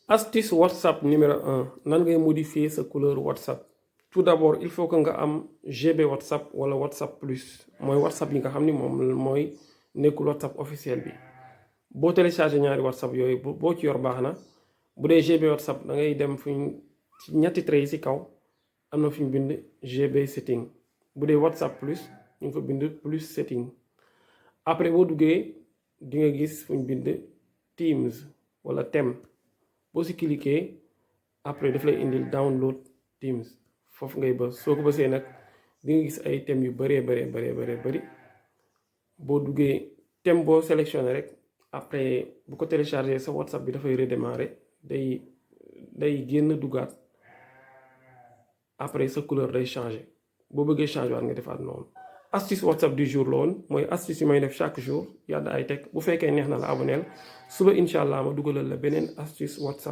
Astuce WhatsApp numéro 1 nan ngay modifier sa couleur WhatsApp. Tout d'abord il faut que nga am GB WhatsApp wala WhatsApp plus mooy WhatsApp yi nga xam ni moom mooy nekkul WhatsApp officiel bi. boo téléchargé ñaari WhatsApp yooyu boo ci yor baax na bu dee GB WhatsApp da ngay dem ci ñetti trait yi ci kaw am na fi ñu bind GB setting bu dee WhatsApp plus ñu ngi fa bind plus setting après boo duggee di nga gis fu ñu bind Teams wala thème boo ci cliquer après daf lay indil download Teams foofu ngay bës soo ko bësee nag di nga gis ay thèmes yu bari boo duggee thème boo sélectionné rek après bu ko téléchargé sa WhatsApp bi dafay redémarrer day génn duggaat après sa couleur day changer boo bëggee changer waat nga defaat noonu. astuce WhatsApp du jour la woon mooy astuce yi may def chaque jour yàlla ay teg bu fekkee neex na la aboneel suba incha allah ma dugalal la beneen astuce WhatsApp.